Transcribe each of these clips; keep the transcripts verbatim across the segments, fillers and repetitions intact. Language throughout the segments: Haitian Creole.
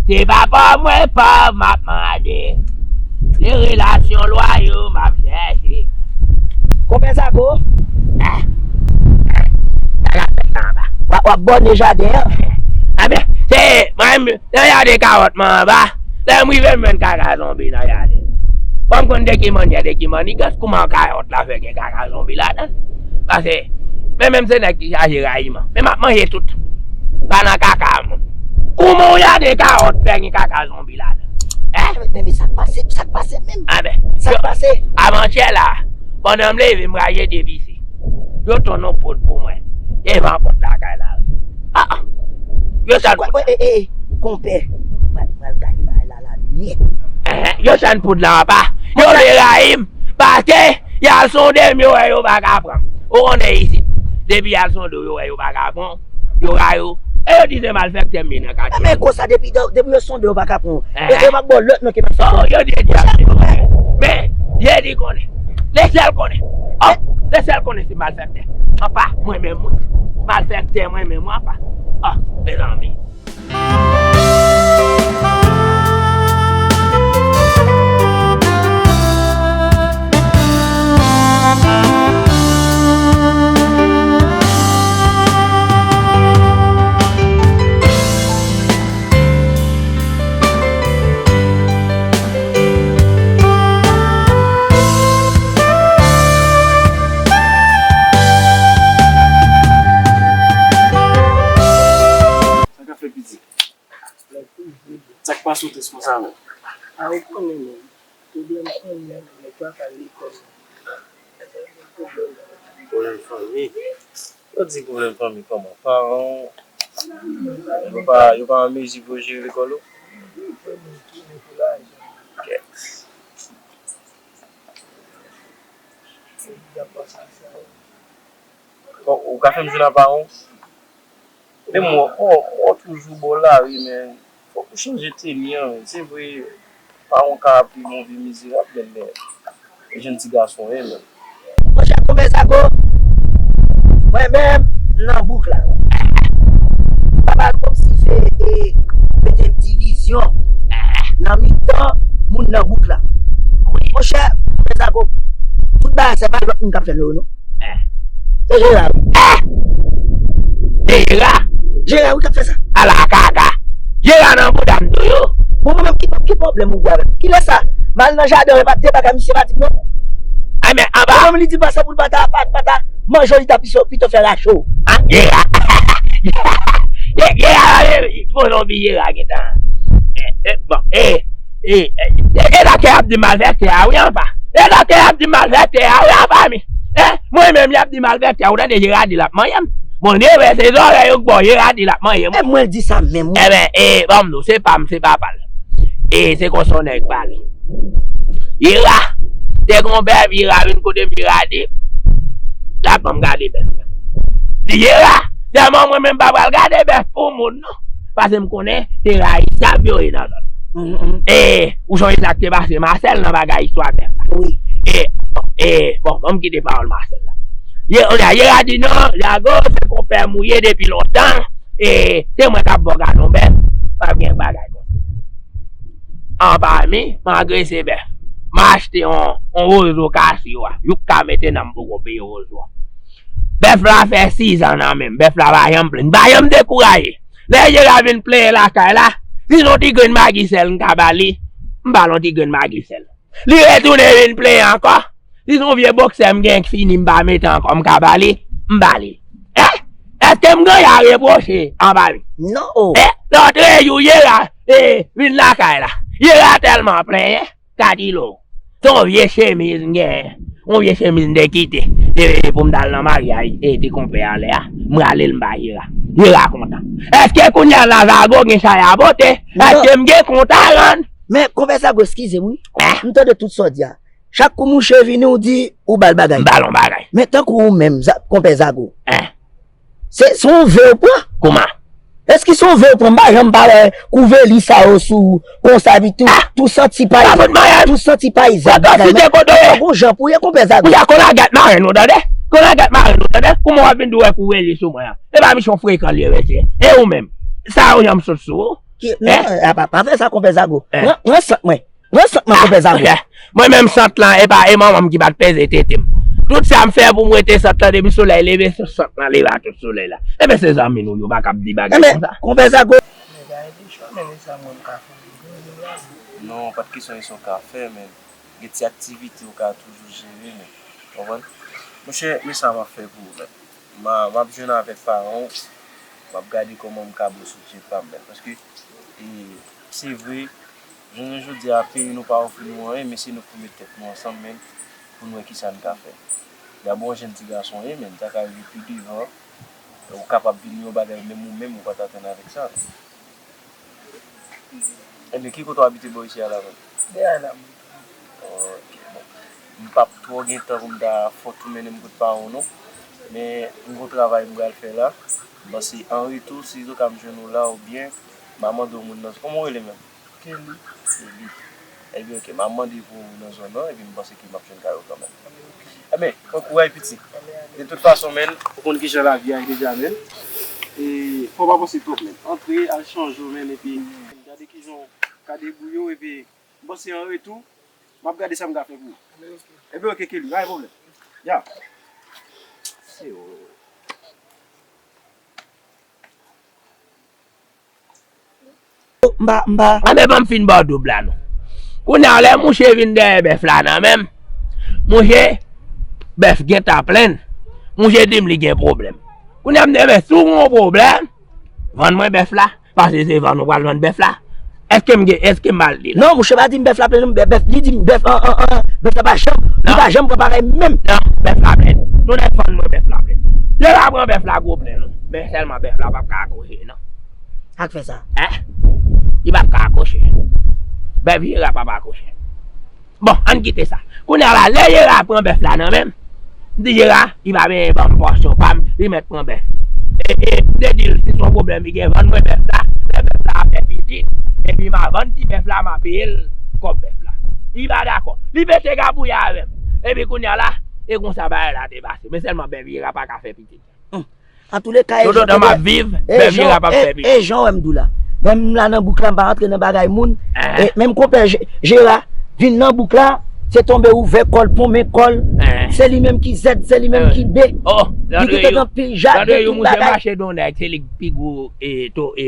Se pa pa mwen pa m ap mande. Se relasyon lwa yo m ap chèche. Konpè Zago? Ah, sa k ap fèt la anba? W ap, w ap bòne jaden an? Anben, se mwen menm, nan jaden kawòt mwen anba. Lè m rive, m jwenn kaka zonbi nan jaden. Fò m konn de ki mannyè, de ki mannigans, kouman kawòt la fè gen kaka zonbi ladan l. Paske, men menm se nèg ki chaje rayiman. Men m ap manje tout. Pa nan kaka moun. Kouman w jaden kawòt fè gen kaka zonbi ladan l? Hein? Men, men, men sa k pase, sa k pase menm? Anben, sa k pase? Avantyè la, pandan m leve, m raje de pise. Yo tonn yon pot pou mwen. Devan pòt lakay la, wi. Ah, ah. Yo tann poud la. E, e, e, konpè. Pral, pral gaye bagay la, la nèt. Enhen, yo tann poud la anba. Yo vle rayi m. Paske, y al sonde m, yo wè yo pa ka pran m. Ou konnen isit. Depi y al sonde w, yo wè yo pa ka pran w. Yo rayi w. E yo di se malfèktè m ye nan katye. Men konsa, depi, depi yo sonde w, yo pa ka pran w. E, e, m ap ba w lòt non ke malfèktè. Oh, yo di dyab. Men, Jezi konnen. Lesyèl konnen. Oh, lesyèl konnen se malfèktè. Apa, mwen menm, mwen. Malfèktè, mwen menm, mwen, apa. Oh, mezanmi. Sa k ap fèt pitit? Sa k pase w tris konsa menm? A, ou konnen menm. Pwoblèm fanmi an, nèg pa ka al lekòl. Pwoblèm fanmi? Yo di pwoblèm fanmi kòman? Paran w, yo pa, yo pa an mezi pou yo jere lekòl ou? Kèt. Bon, ou ka fè m jwenn a paran w? Men mwen, mwen, mwen toujou bò lari, men fòk ou chanje teni an. Se vre, paran w ka ap viv yon vi mizerab, men, men e jèn ti gason w ye, men. Monchè, konpè Zago, mwen menm, m nan bouk la. M pa pral kòmsi fè, e, mete divizyon nan mitan moun nan bouk la. Monchè, konpè Zago, tout bagay sa, pa lòt moun k ap fè l non. Eh. Se Jera, wi. Eh! Se Jera? Jera, wi, k ap fè sa. Ala kaka. Jera nan bouda m tou, yo. Bon, mwen menm, ki, ki pwoblèm ou gen avè m? Kilès sa? M al nan jaden, men pa t de bagay, misye pa di m non. Ay, men anba. Mwen menm, li di m pa sa pou l pa ta, pa, pa ta manje w, li ta pito, pito fè rache w. Ah, Jera. Jera, Jera, bon, non, bi Jera, gentan. Eh, eh, bon, eh. E, e, e, e doktè ap di malfèktè a wi anba. E doktè ap di malfèktè a wi anba mi. E, mwen menm y ap di malfèktè a, ou tande Jera di l ap manyen m. Bon, e vre, se zòrèy ou k ba w, Jera di l ap manyen m. E mwen l di sa menm wi. Enben, e, ban m di w, se pa m, se papa l. E, se konsa yon nèg pale. Jera, te gon bèf, Jera vin kote m, Jera di, l ap ban m gade bèf la. Di Jera, sèlman mwen menm pa pral gade bèf pou moun non. Paske m konnen se rayisab yo ye nan zòn nan. E, ou sonje sa k te pase Masèl nan bagay istwa tè la. Wi. E, e, bon, ban m kite pawòl Masèl la. Ye, on a, Jera di non, Zago, se konpè m ou ye depi lontan. E, se mwen k ap ba w gade yon bèf. Pa gen bagay konsa. An pami, m agrese bèf. M achte yon, yon wozo kase yo a. Yo k ka mete nan m poko peye wozo a. Bèf la fè sizan nan men m. Bèf la pa janm plenn. Pa janm dekouraje. Lè Jera vin plenyen lakay la, si se yon ti grenn magi sèl m ka ba li, m ba l yon ti grenn magi sèl. Li retounen vin plenyen ankò. Si se yon vye bòksè m gen k fini m pa mete ankò, m ka ba li, m ba li. Eh? Èske m gen a repwoche anba li? Non. Eh, lòtrejou, Jera, eh, vin lakay la. Jera tèlman plenyen. Katilo. Se yon vye chemiz m genyen. Yon vye chemiz m te kite. Te veye pou m t al nan maryaj, e, ti konpè a lè a. M rale l m ba Jera. Jera kontan. Èske kounye a la Zago gen chay a pote? Non. Èske m gen kont a rann? Men, konpè Zago, eskize m wi. Eh? M tande tout sa w di a. Chak kou mouche vini, ou di, ou ba l bagay. M ba l yon bagay. Men tankou ou menm, Za-, konpè Zago. Eh? Se, se yon ve ou pran? Kouman? Èske se yon ve ou pran? M pa janm pa wè kouve li sa yo sou konsa epi tou, tou santi pay, tou santi pay zèb bagay men. Gon jan pou ye konpè Zago. Kounya Kolagat maren nou tande. Kolagat maren nou tande. Kouman w ap vin di w wè kouve li sou mwen an? E pa misyon frekan li ye mesye. E ou menm? Sa yo janm sot sou ou? Ki, non, eh, pa, pa fè sa, konpè Zago. Eh. Pran, pran sant mwen. Pran sant mwen, konpè Zago. Eh. Mwen menm sant lan, e pa, e manman m ki pa t peze tete m. Tout sa m fè pou m rete sant lan, depi solèy leve, se sant lan leve a tout solèy la. Ebyen, se zanmi nou, yo pa kab di bagay konsa. Konpè Zago. Men, pa gen kesyon, men, e sa mwen m ka fè. Non, pa t kesyon, e sa w ka fè, men. Gen ti aktivite ou ka toujou jere, men. Konprann? Monchè, men sa m ap fè pou ou, men. M a, m ap jwenn avèk paran w, m ap gade kòman m ka ba w soutyen pa m, men. Paske, e, se vre, jounen jodi a, peyi nou pa ofri nou anyen, men se nou k pou met tèt nou ansanm, men, pou n wè kisa n ka fè. Dabò, yon jèn ti gason w ye, men, sa ka rive pi devan, ou kapab vin yon bagay, menm ou menm, ou pa t atann avèk sa. Ebyen, ki kote w abite bò isi a la menm? Dèyè la, mwen. Ok, bon. M p ap twò gen tan pou m ta fè w tou mennen m kot paran w non. Men, m gon travay m pral fè la. M panse an retou, si zoka m jwenn ou la oubyen, m a mande w moun nan. Kòman w rele menm? Kelly. Kelly. Ebyen, ok, m a mande pou ou nan zòn nan, epi m panse ke m ap jwenn kay ou kanmenm. Ebyen, pran kouraj, piti. De tout fason, men, ou konn kijan lavi a ye deja, men. E, fò w pa panse twòp, men. Antre, al chanje w, men, epi gade kijan w ka debouye w, epi m panse an retou, m ap gade sa m ka fè pou ou. Ebyen, ok, Kelly, pa gen pwoblèm. Ya. Se ou. M pa, m pa. Anben, ban m fin ba w doub la, non. Kounye a, lè mouche vin dèyè bèf la nan men m, mouche, bèf gentan plenn. Mouche di m li gen pwoblèm. Kounye a, m di, "Ebyen, si w gen yon pwoblèm, vann mwen bèf la, paske se vann ou pral vann bèf la." Èske m gen, èske m mal di la? Non, mouche pa di m bèf la plenn, non, bèf, li di m bèf, an, an, an, bèf la pa janm, li pa janm pran parèy menm. Non, bèf la plenn. Tounen vann mwen bèf la plenn. Lè l a pran bèf la gwo plenn, non. Men sèlman bèf la p ap ka akouche, non. Sa k fè sa? Hein? Li p ap ka akouche. Bèf Jera p ap akouche. Bon, ann kite sa. Kounye a la, lè Jera pran bèf la nan men m, m di Jera, li pa benyen ban m pòsyon pa m, li mèt pran bèf. E, e, m te di l, si se yon pwoblèm li gen, vann mwen bèf la, lè bèf la fè pitit, epi m a vann ti bèf la, m a peye l kòb bèf la. Li pa dakò. Li pete gabouya avè m. Epi kounye a la, e konsa bagay la te pase. Men sèlman bèf Jera pa ka fè pitit. Hmm. Antouleka, e jan w wè m di w la, menm m la nan bouk la, m pa rantre nan bagay moun. E menm konpè Je-, Jera vin nan bouk la, se tonbe ouvè kò l, ponmen kò l. Se li menm ki zèd, se li menm ki be. Li gentan gen anpil jaden, tout bagay. Mache don nèg, se li k pi gwo, e, to, e,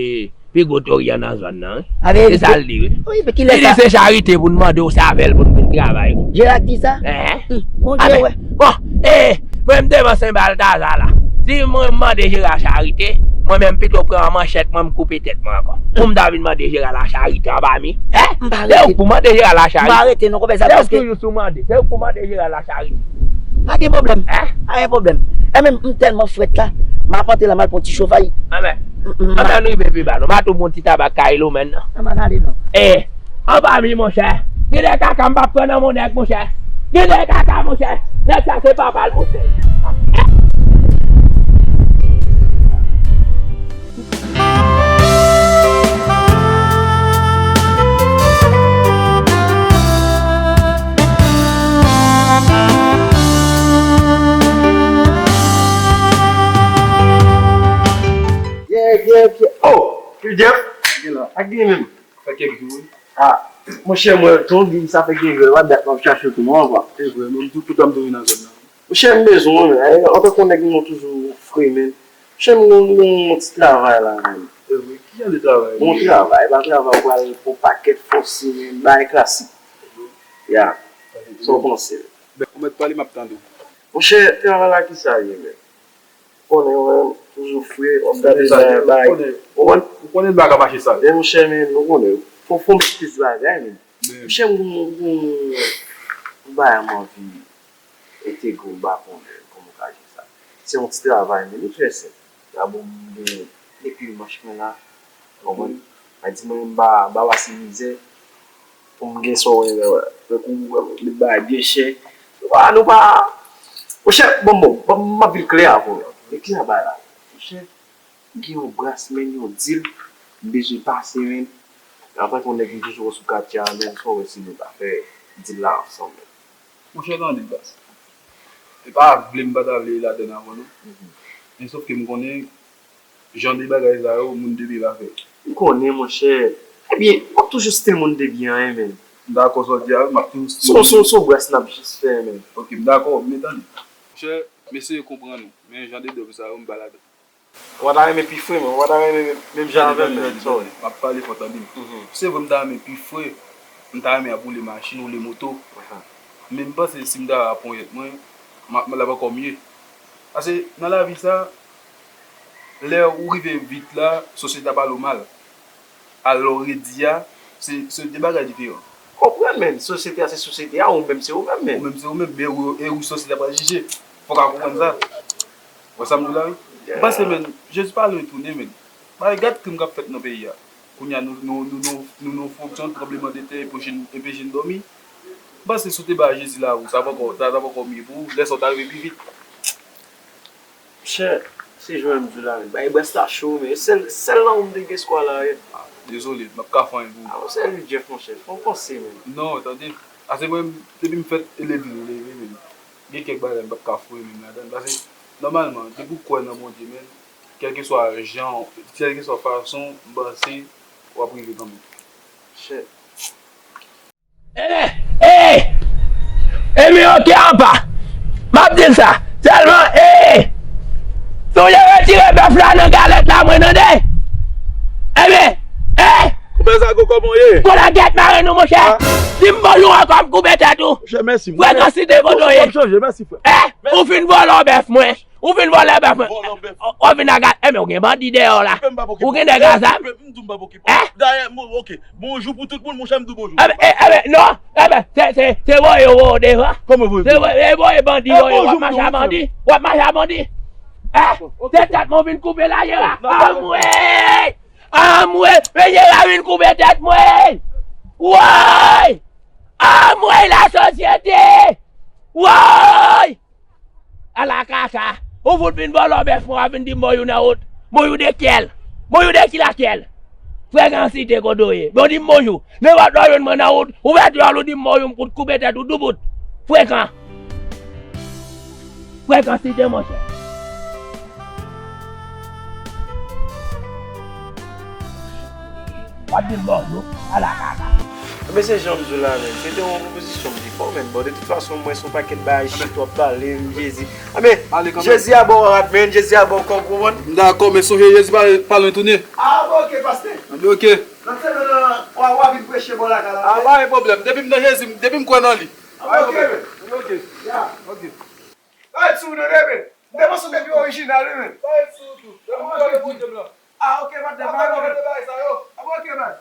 pi gwo tori an nan zòn nan, wi. Se sa l di, wi. Wi, men kilè sa? Li di se charite pou n mande w, se avè l pou n vin travay, wi. Jera k di sa? Enhen. Hmm, Bondye wè. Bon, e, mwen m devan Sen Baltaza la. Si mwen m mande Jera charite, mwen menm pito pran manchèt mwen m koupe tèt mwen ankò. Pou m ta vin mande Jera la charite anba mi. Hein? Se ou k pou mande Jera la charite. M pa rete non, konpè Zago, paske se ou toujou sou mande. Se ou k pou mande Jera la charite. Pa gen pwoblèm. Hein? Pa gen pwoblèm. E menm m tèlman frèt la, m ap antre la, m al pran ti chofay. Anben, ann rive pi ba non. M a tou bon ti tabak Kaylo menm nan. Ann ale non. E, anba mi, monchè. Gen de kaka m p ap pran nan men nèg, monchè. Gen de kaka, monchè. Nèg sa se papa l, monchè. Yeah, yeah, yeah. Oh, Jeff. Gen la. Ak gen menm. Fè kèk jou, wi. Ah, monchè, mwen, tonton, sa fè gen lè, pa dat m ap chache w tou, mwen, papa. Se vre, menm tou, poutan m tou vin nan zòn nan. Monchè, m bezwen w, men, antanke yon nèg, nou toujou fre, men. Monchè, m gon, gon yon ti travay la, men. Se vre, ki jan de travay? Bon travay, pa travay, ou pral pran pakèt fòse, men, bagay klasik. Ya, sa w panse? Ben, ou mèt pale, m ap tande w. Monchè, travay la, ki sa l ye, men? Konnen, mwen, toujou fre, w ap gade bagay, bagay. Ou konnen, ou konnen bagay ap mache sa. Men monchè, men, nou konnen. Fò, fò m plis bagay, men. Monchè, m gon, m gon yon bagay m anvi entegre w, m pa konnen kòman w ka jere sa. Se yon ti travay, men li trè senp. Dabò, m gen depi manch mwen la, konprann? A di mwen, m pa, m pa pase mizè. Pou m gen sa w wè, tankou, met bagay byen chè. Nou pa, nou pa, monchè, bon, bon, bon, m ap vin klè avè w la. Men ki jan bagay la ye? Monchè, m gen yon bras, men yon dil, m bezwen pase, men. Antanke yon nèg m toujou wè sou katye a, men sa w wè si nou ta fè dil la ansanm, men. Monchè, tande, baz. E pa vle m pa ta vle ladann avè w, non. Men sòf ke m konnen, jan de bagay sa yo, moun de pye pa fè. M konnen, monchè. Ebyen, w ap toujou stil moun debyen an, men. M dakò sa w di a, wi, m ap toujou stil moun debyen. Se yon, se yon, se yon bras n ap jis fè, men. Ok, m dakò, men tande. Monchè, m eseye konprann ou, men jan de dòm sa yo, m pa ladan. Ou pa ta renmen pi fre, men, ou pa ta renmen menm, menm jan avè m, men, sa w ye. M ap pale fò, tande m. Mhm. Se vre, m ta renmen pi fre, m ta renmen ap woule machin, woule moto. Aha. Men m panse si m ta raponyèt mwen, m ap, l ap ankò mye. Paske nan lavi sa, lè ou rive vit la, sosyete ap pale w mal. Alò, redi a, se, se de bagay diferan. Konprann, men. Sosyete a, se sosyete a, ou menm, se ou menm, men. Ou menm, se ou menm, men ou, e ou sosyete a pral jije. Fòk a konprann sa. Wè sa m di w la, wi? Yeah. M panse, men, Jezi pa lwen tounen, men. Bagay, gad krim k ap fèt nan peyi a. Kounye a, nou, nou, nou, nou, nou, nou fonksyonn, tranblemanntè, enpeche n, enpeche n dòmi. M panse si w te ba Jezi lari w, sa poko, sa, sa poko mye pou ou. Lè sa w ta rive pi vit. Monchè, se jan m di w la, men. Bay brès la cho, men. Sèl, sèl la m te gen espwa la, wi. Ah, dezole, m p ap ka fè anyen pou ou. Ah, ou se Louis Jeff, monchè. Fò w panse, men. Non, tande. Ase mwen, depi m fèt, e leve m leve, men. Gen kèk bagay m p ap ka foure men m ladan l. Paske, nòmalman, depi w kwè nan Bondye, men, kèlkeswa jan, kèlkeswa fason, m panse w ap rive kanmenm. Shit. Ebyen, e, ebyen, oke, apa. M ap di l sa. Sèlman, e, sonje retire bèf la nan galèt la, mwen tande. Ebyen, e. Konpè Zago, kòman w ye? Kolagèt mare nou, monchè. Ah. Di m bonjou ankò, m koupe tèt ou. Monchè, mèsi. Frè, kansite kote w ye. M ap chanje, mèsi, frè. E, ou fin vòlò bèf mwen. Ou vin vòlè bèf mwen. Vòlè bèf. Ou vin a ga-, e, men ou gen bandi dèyè w la. Ou gen nèg a zam. M di w m p ap okipe w. Dayè, m, oke. Bonjou pou tout moun, monchè, m di w bonjou. Ebyen, e, ebyen, non. Ebyen, se, se, se voye yo voye w devan. Kòman voye? Se voye, e voye bandi yo ye, w ap mache a bandi. W ap mache a bandi. E, se tèt mwen w vin koupe la, ye la. Anmwey! Anmwey! Men ye la vin koupe tèt mwen! Woy! Anmwey, lasosyete! Woy! Ala kaka, ou fout vin vòlò bèf mwen, w ap vin di m bonjou nan wout. Bonjou de kyèl? Bonjou de ki lakyèl? Frè, kansite kote w ye. Bon, di m bonjou. Nenpòt lè w jwenn mwen nan wout, ouvè dyòl ou, di m bonjou, m kout koupe tèt ou doubout. Frekan. Frè, kansite, monchè. W ap di m bonjou, ala kaka. Ebyen, se jan m di w la, men. Se te yon pwopozisyon m te fè w, men. Bon, de tout fason, mwen, se yon pakèt bagay, shit, w ap pale, m, Jezi. Ebyen, Jezi a ba w rad, men. Jezi a ba w kòb, ou konprann? M dakò, men sonje Jezi pa, pa lwen tounen. Ah, bon, oke, pastè. Ebyen, oke. Nan sèl nan, w a, w a vin preche bò lakay la. Ah, pa gen pwoblèm. Depi m nan Jezi, depi m kwè nan li. Ah, oke, men. Oke. Ya. Oke. Bay sou nou, men. M te panse w te pi orijinal, wi, men. Bay sou tou. Depi m kwè nan Bondye m lan. Ah, oke, patnè, pa gen pwoblèm. Ah, oke, man.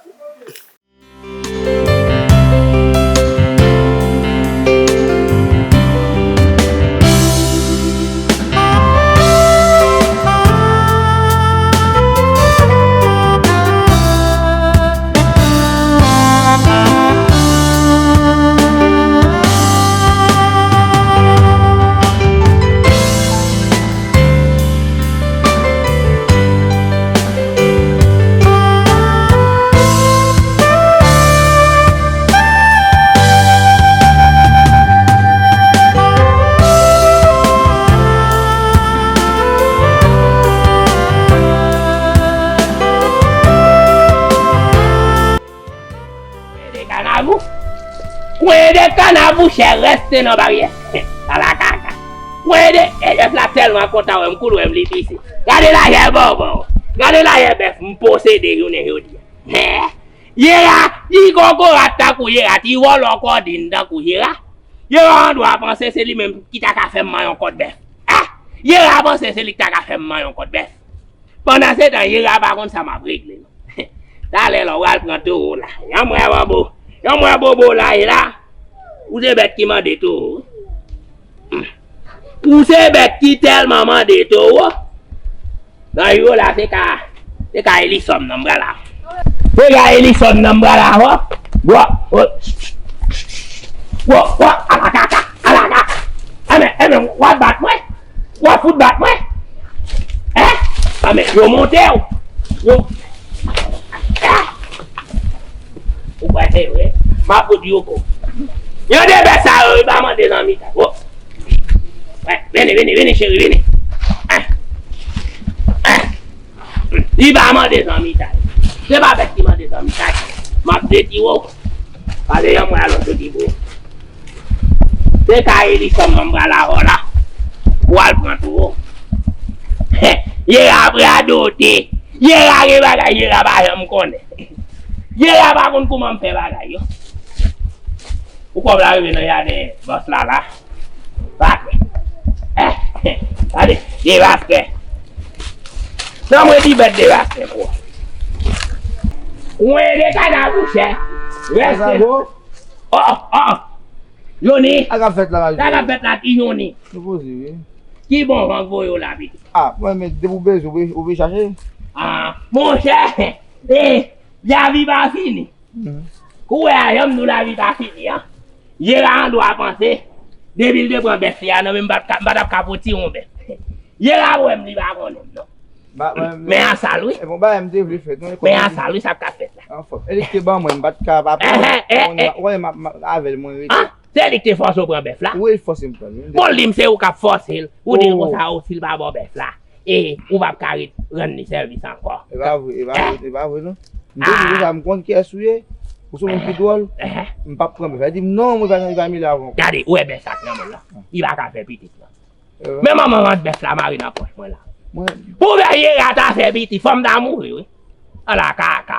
Kwenyen de kanavou. Kwenyen de kanavou, chè rèste nan baryè. Ala kaka. Kwenyen de, e, bèf la tèlman kontan wè m, koul wè m, li pise. Gade lajè bòbò. Gade lajè bèf m posede jounen jodi a. Hè? Yera, ti kokorat tankou Yera, ti vòlò kòdin tankou Yera. Yera an dwa panse se li menm ki ta ka fè m manyen yon kòt bèf. Hè? Yera panse se li ki ta ka fè m manyen yon kòt bèf. Pandansetan, Jera pa konn sa m ap regle, non. Talè la, w al pran towo la. Yon mwen bobo. Yon mwen bobo la, e la. Ou se bèt ki mande towo. Ou se bèt ki tèlman mande towo. Nan yo la, se ka, se ka Elison nan m pral la. Se ka Elison nan m pral la, ho. Wo, wo. Wo, wo, ala kaka, ala kaka. Enben, enben, w ap bat mwen. W ap fout bat mwen? Hein? A men, yo monte w. Yo. Ah! Ou kwè se vre? M ap fout yo kou. Yon de bèt sa yo, li pa mande zanmitay. Oh! Wè, vini, vini, vini, cheri, vini. Ah! Ah! Li pa mande zanmitay. Se pa bèt ki mande zanmi sa. M ap detire w. Pale yon mwen alò soti pou. Se kay li sèlman m pral avè w la. Ou al pran tou. Jera prè a dote. Jera gen bagay, Jera pa janm konnen. Jera pa konn kouman m fè bagay yo. Ou kòb la rive nan jaden bòs la la. Pa kwè. Eh, gade, devaste. Nan mwen di bèt devaste, kwa. Mwen de kadav ou chè. Reste. Oh, oh, oh. Joni. Sa k ap fèt la, Major? Sa k ap fèt la, ti Joni? Nou poze, wi. Ki bon van k voye w la, pitit? Ah, mwen, men depi w bezwen, ou vle, ou vle chache? Ah, monchè, eh, lavi pa fini. Kou wè a, jan m di w lavi pa fini an. Jera an dwa panse, depi l te pran bèf li a nan men m, m pa t ka, m pa t ap ka pran ti yon bèf. Jera wè m, li pa konnen m non. Men a sal wi. E bon bagay m te vle fè non. Men a sal wi, sa k ap fèt la. Anfòm. E li k te ban mwen, m pa t ka pa pran. Ou konnen m ap avè l mwen rete. Ah, se li k te fòse w pran bèf la? Wi, li fòse m pran l wi. Bon, li m se ou k ap fòse l. Ou di l konsa, o, si l pa ba w bèf la, e ou p ap ka ret rann li sèvis ankò. E pa vre, e pa vre, e pa vre non. M te di konsa, m konn kiyès ou ye. Ou se yon moun ki dwòl. M p ap pran bèf la. Li di m non, mwen pa nan li pa mele avè w. Gade, ou wè bèf sa k nan men l lan. Li pa ka fè pitit non. Men manman vant bèf la mare nan pòch mwen la. Pou bèf Jera ta fè pitit, fò m ta mouri wi. Ala kaka.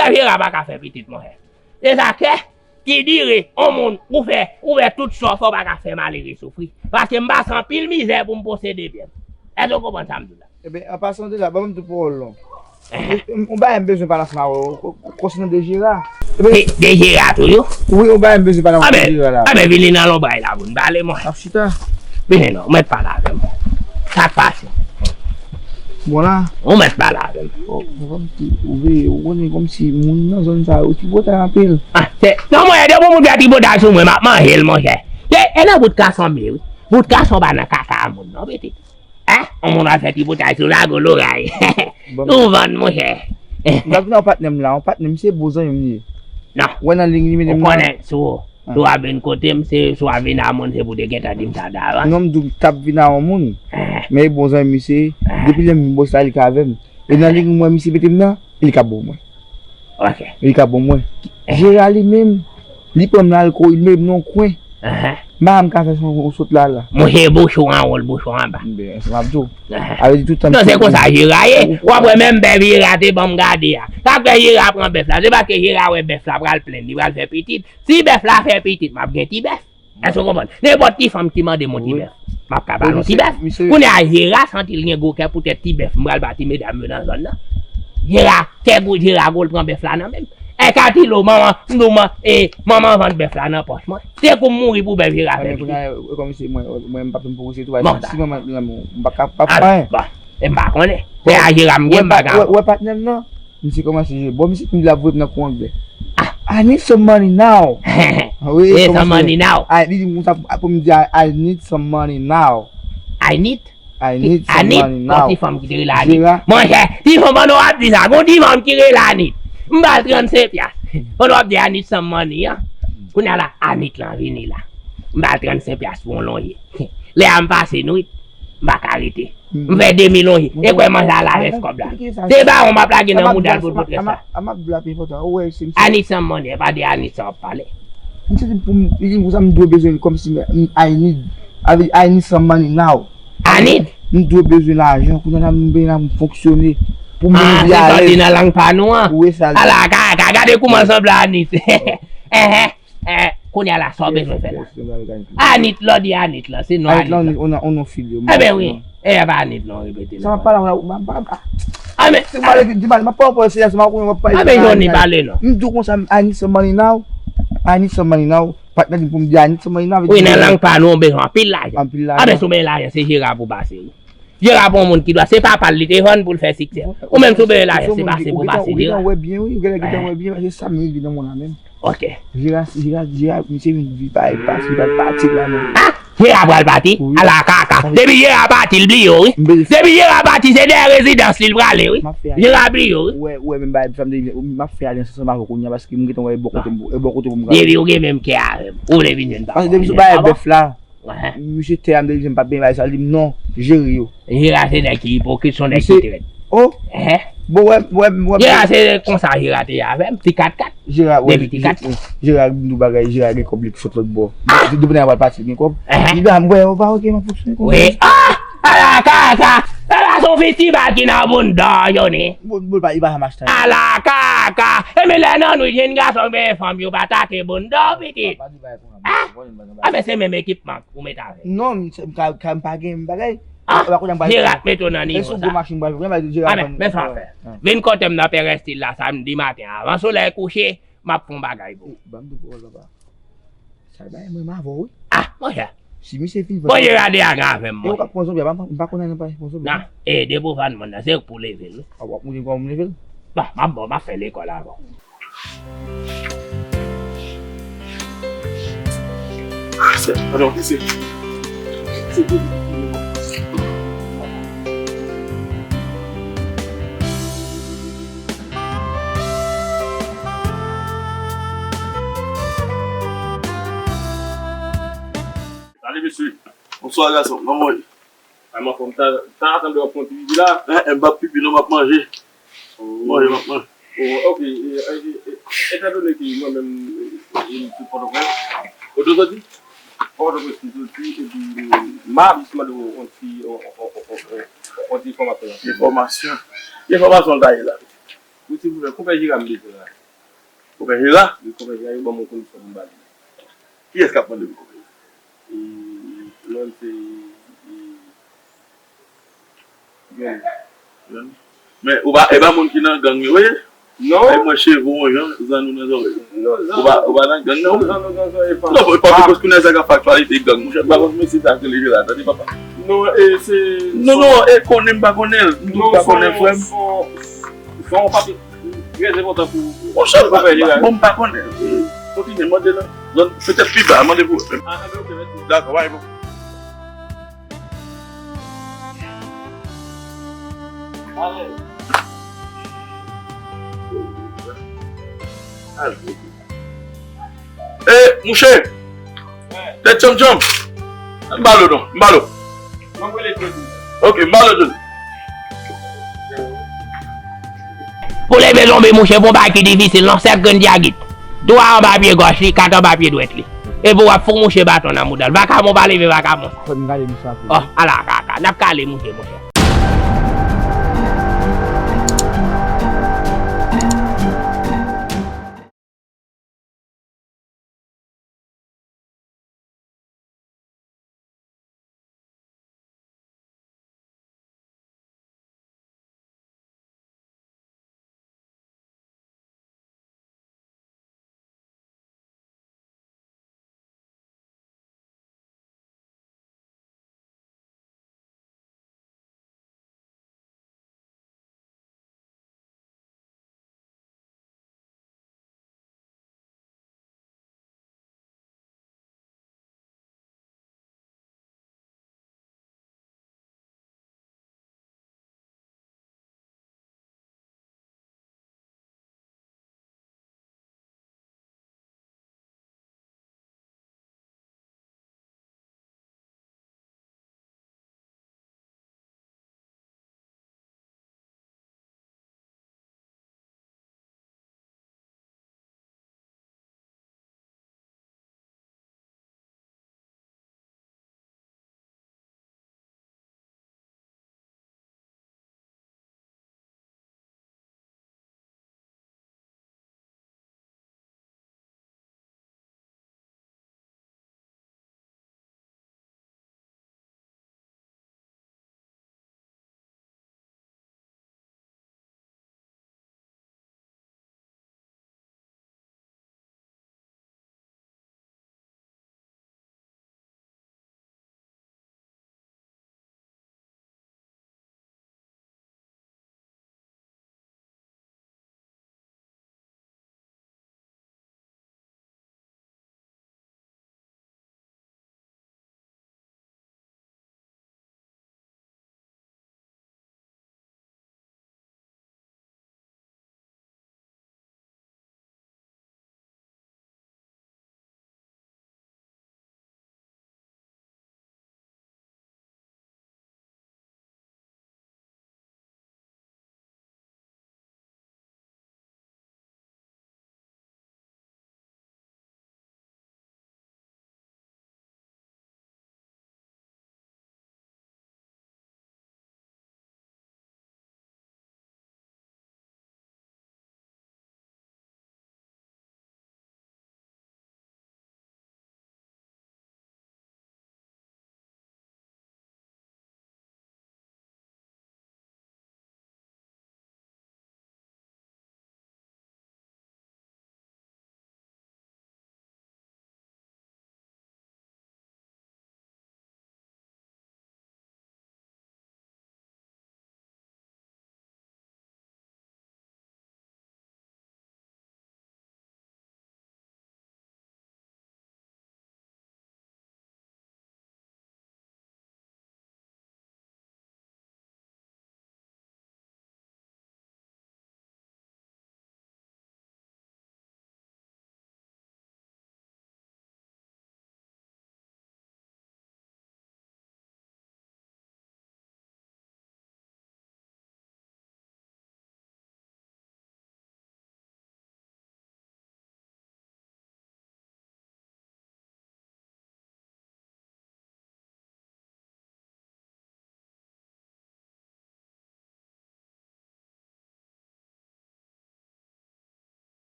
Bèf Jera pa ka fè pitit monchè. Se sa k fè, ki dire, on moun, ou fè, ou fè tout sa w fè, ou pa ka fè malere soufri. Paske m pase anpil mizè pou m posede byen m. Èske w konprann sa m di w la? Ebyen, an pasan de la, ban m di pawòl lan. Yon bagay m bezwen pale ansanm avè w, konsènan de Jera. De, de Jera toujou? Wi, yon bagay m bezwen pale ansanm de Jera la. Anben, vini nan lonbray la pou n pale, monchè. N ap chita. Vini non, ou mèt pale avè m. Sa k pase? Bon la. Ou mèt pale avè m. Ou veye, ou konnen kòmsi moun nan zòn sa yo tripotay anpil. Ah, se, non, mwen, depi yon moun fè tripotay sou mwen, m ap manje l, monchè. E, e nan bout kason m ye, wi. Bout kason pa nan kaka a moun, non, pitit. Hein? On moun ap fè tripotay sou lago loray. Ou vann, monchè. M ap vin yon patnè m la, yon patnè m, se bon zanmi m li ye. Non. Wè nan liy li mete m nan. Ou konnen, sou, sou ap vin kote m, se sou ap vin a moun, se pou te gentan di m sa davans. Non, m di w m t ap vin a yon moun. Men e bon zanmi m misye ye. Depi lè m vin bò sa, li ka avè m. E nan liy m wè misye mete m nan, li ka bon mwen. Ok. Li ka bon mwen. Jera li menm, li pran m nan alkòl, li mete m nan yon kwen. M pa janm ka fè sa, ou sot la la. Monchè, bouch ou anwo, bouch ou anba. Ebyen, se m ap di w. Sa vle di tout tan. Non, se konsa Jera ye. W ap wè menm bèf Jera te ban m gade a. Sa k fè Jera pran bèf la, se paske Jera wè bèf la pral plenn, li pral fè pitit. Si bèf la fè pitit, m ap gen ti bèf. Èske w konprann? Nenpòt ti fanm ki mande m yon ti bèf, m ap ka ba l yon ti bèf. Kounye a, Jera santi l gen gwo kè poutèt ti bèf m pral ba ti medam yo nan zòn nan. Jera, kè gwo, Jera gwo, l pran bèf la nan men m. E Katilo, manman, m di w, man, e, manman vant bèf la nan pòch mwen. Se kou m mouri pou bèf Jera fè pitit. Kòmsi mwen, mwen, m p ap janm poko se tou, si manman lanmou, m pa ka, p ap fè anyen. Bon, e m pa konnen. Se a Jera m gen, m pa ka. Wè patnè m nan? Misye kòmanse jwe. Bon, misye fin di l ap voye m nan kou anglè. I need some money now. Wi, some money now. Li di m konsa pou m di, I need some money now. I need? I need some money now. Ti fanm ki te rele Anit. Monchè, ti fanm, pandan w ap di sa, gon ti fanm ki rele Anit. M ba l trannsenk pyas. Pandan w ap di I need some money an. Kounye a la, Anit lan vini la. M ba l trannsenk pyas pou yon lonje. Lè a m pase nwit, m pa ka rete. M fè de mil lonje. E kwè manje a lavès kòb la. Se bawon m ap lage nan mouda l pou l pote sa. I need some money, e pa de Anit sa w ap pale. Misye di pou m, li di m konsa m dwe bezwen li kòmsi I need, I need some money now. Anit? M dwe bezwen lajan, kounye a la m bezwen la m fonksyone. Pou m vin alèz. Ah, se sa w di nan lang pa nou an. Wi, sa l di. Ala kaka, gade kouman sanble Anit. Enhen. Eh, kounye a la, sa w bezwen fè la? Anit, lè w di Anit lan, se non Anit lan. Anit lan, on, on, on fil yo. Enben wi, e pa Anit lan, repete non. Sa m ap pale a w la, m ap, m ap, ah. Anben, se m pale, di mal, m ap pale w pale serye, se m ap konnen w ap pale. Anben, Joni, pale non. M di w konsa, I need some money now. I need some money now. Patnè di pou m di I need some money now. Wi, nan lang pa nou, w bezwen anpil lajan. Anpil lajan. Anben, si w bezwen lajan, se Jera pou pase wi. Jera pa yon moun ki dwa, se papa l li te vann pou l fè siksè. Ou menm si w bezwen lajan, se pase pou pase Jera. Ou gentan wè byen, wi, ou gentan wè byen, paske sa m rive nan mond la menm. Ok. Jera, Jera, Jera, misye vin di pa, pa, li pral pati la menm. Ah! Jera pral pati? Wi. Ala kaka. Depi Jera pati, l bliye w, wi. Depi Jera pati, se dèyè rezidans li l prale, wi. Jera bliye w, wi. Wè, wè, menm bagay sa m te di, m ap fè alyans ansanm avè w kounye a, paske m gentan wè e bò kote m, e bò kote pou m gade. Depi w gen menm kè avè m, ou vle vin jwenn papa. Paske depi sou bagay bèf la, Misye tè a m te di m pa t byen bay sa, li di m non, jere yo. Jera se nèg ki ipokrit, se yon nèg ki trèt. Oh! Enhen. Bon, wè, wè, wè. Jera, se konsa Jera te ye avè m, ti kat kat. Jera, wè, depi ti kat kat. Jera, nou bagay, Jera gen kòb li ki sot lòt bò. Depi nan pral pati, gen kòb. Li ba m, wè, ou pa oke, m ap fonksyone konsa. Wi. Ah! Ala kaka! Ala se yon fistibal ki nan bounda w, Johnny. Bon, bon, li pa, li pa janm achte anyen. Ala kaka! E men lè nan nwit, jenn gason gen fanm, yo pa tate bounda w, pitit. Ah! Ah, men se menm ekipman ou met avè l. Non, m, se, m ka, ka, m pa gen bagay. Ah, Jera mete w nan nivo sa. Jera, men sa fè. Vin kote m nan Perestil la samdi maten, avan solèy kouche, m ap fè yon bagay pou ou. Ban m di w pawòl, papa. Sa bay mwen m avè w, wi. Ah, monchè. Si misye fin vann. Bon, Jera de a gen avè m, monchè. E ou k ap pran zonbi a, m pa, m pa konn anyen nan pa pran zonbi a. Nan, e depi w vann moun nan, se ou k pou leve l, wi. A, w ap mouri kòman m leve l? Bon, m ap, bon, m ap fè lekòl avè w. Ah, se, pardon, se, se, Salut, mesye. Bonswa, gason. Kòman w ye? Ay, m anfòm. Ta, ta atann w ap pran ti pipi la? Eh, eh, m p ap pipi, non, m ap manje. Oh. Manje, m ap manje. Oh, ok. E, e, e, e, etandone ke mwen menm, e, e, m sot Pòtoprens. Kote w soti? Pòtoprens m soti, epi m ap jis mande w yon ti, yon, yon, yon, yon, yon, yon ti enfòmasyon. Enfòmasyon? Ki enfòmasyon w ta ye la? Wi, silvouplè, konpè Jera m bezwen la. Konpè Jera? Wi, konpè Jera, yo ban m yon komisyon pou m ba li. Kiyès k ap mande pou konpè Jera? E, non, se, e, Johnny. Johnny. Men, ou pa, e pa moun ki nan gang yo, wi? Non. Ay, mwen cheve w yon jan, zanno nan zòrèy. Non, zanno. Ou pa, ou pa nan gang, non? Zanno nan zòrèy pa. Non, pa, pa, paske kounye a sa k ap fè aktyalite gang, monchè, m pa konn mesye sa k rele Jera, tande, papa. Non, e se, non, non, e konnen m pa konnen l, m tou pa konnen l, frè m. Son, son, son papye. Trè enpòtan pou, monchè, pou fè li la. Bon, m pa konnen. Kontinye, mande la. Non, petèt pi ba, mande pou. Ah, ah, ok, mèsi. Dakò, bay bon. Ale. Ale. E, mouche! Tèt tchonm tchonm! M ba l non, m ba l. Ok, m ba l. Pou leve zonbi, mouche, pou bagay ki difisil, non, sèt grenn dyagit. Twa anba pye gòch li, kat anba pye dwèt li. Epi w ap fout mouche baton nan mouda l. Vakabon pa leve vakabon. Fò n kale mouche a pou. Oh, ala kaka. N ap kale mouche, mouche.